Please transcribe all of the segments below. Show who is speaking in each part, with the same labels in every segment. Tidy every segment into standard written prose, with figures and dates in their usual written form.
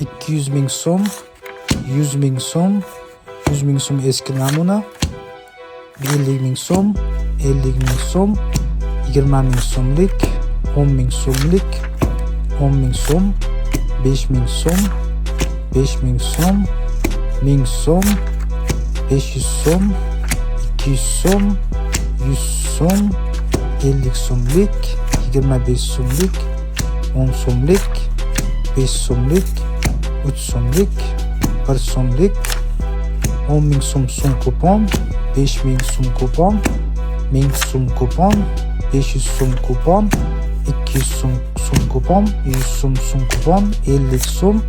Speaker 1: 200 ming so'm, 100 ming so'm, 100 ming so'm eski namuna, 50 ming so'm, 50 ming so'm, 20 ming so'mlik, 10 ming so'mlik, 10 ming so'm, 5 ming so'm, 5 ming so'm, 1000 so'm, 500 so'm, 200 so'm, 100 so'm, 50 so'mlik, 25 so'mlik, 10 so'mlik, 5 so'mlik, 3 so'mlik, 1 so'mlik, 10 ming so'm so'm kupon, 5 ming so'm kupon, 1000 so'm kupon, 500 so'm kupon, 200 so'm so'm kupon, 100 so'm so'm kupon, 50 so'm,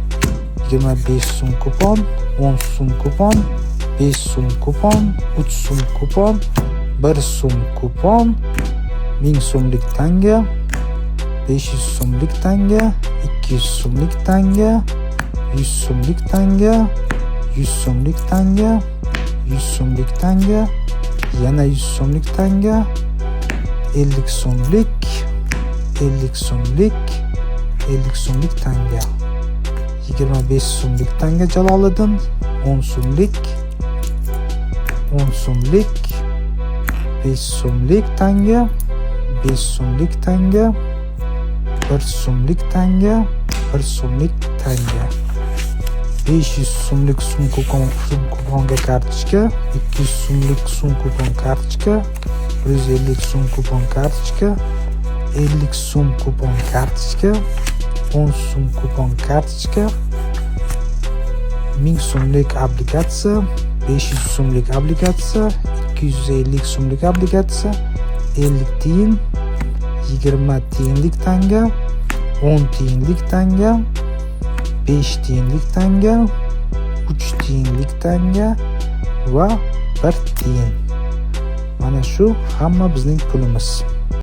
Speaker 1: 25 so'm kupon, 10 so'm kupon, 5 so'm kupon, 3 so'm kupon, 1 so'm kupon, 1000 so'mlik tanga, 500 so'mlik tanga, 200 so'mlik tanga, 100 so'mlik tanga, 100 so'mlik tanga, 100 so'mlik tanga, yana 100 so'mlik tanga, 50 so'mlik, 50 so'mlik, 50 so'mlik tanga, 25 so'mlik tanga Jaloliddin, 10 so'mlik, 10 so'mlik, 5 so'mlik tanga, 5 so'mlik tanga, 1 so'mlik tanga, 1 so'mlik tanga. 500 so'mlik so'm kupon, so'm kuponga kartochka, 200 so'mlik so'm kupon kartochka, 150 so'm kupon kartochka, 50 so'm kupon kartochka, 10 so'm kupon kartochka, 1000 so'mlik obligatsiya, 500 so'mlik obligatsiya, 250 so'mlik obligatsiya, 50 tiyin, 20 tiyinlik tanga, 10 tiyinlik tanga, 5 tiyinlik tanga, 3 tiyinlik tanga va 1 tiyin. Mana shu hamma bizning pulimiz.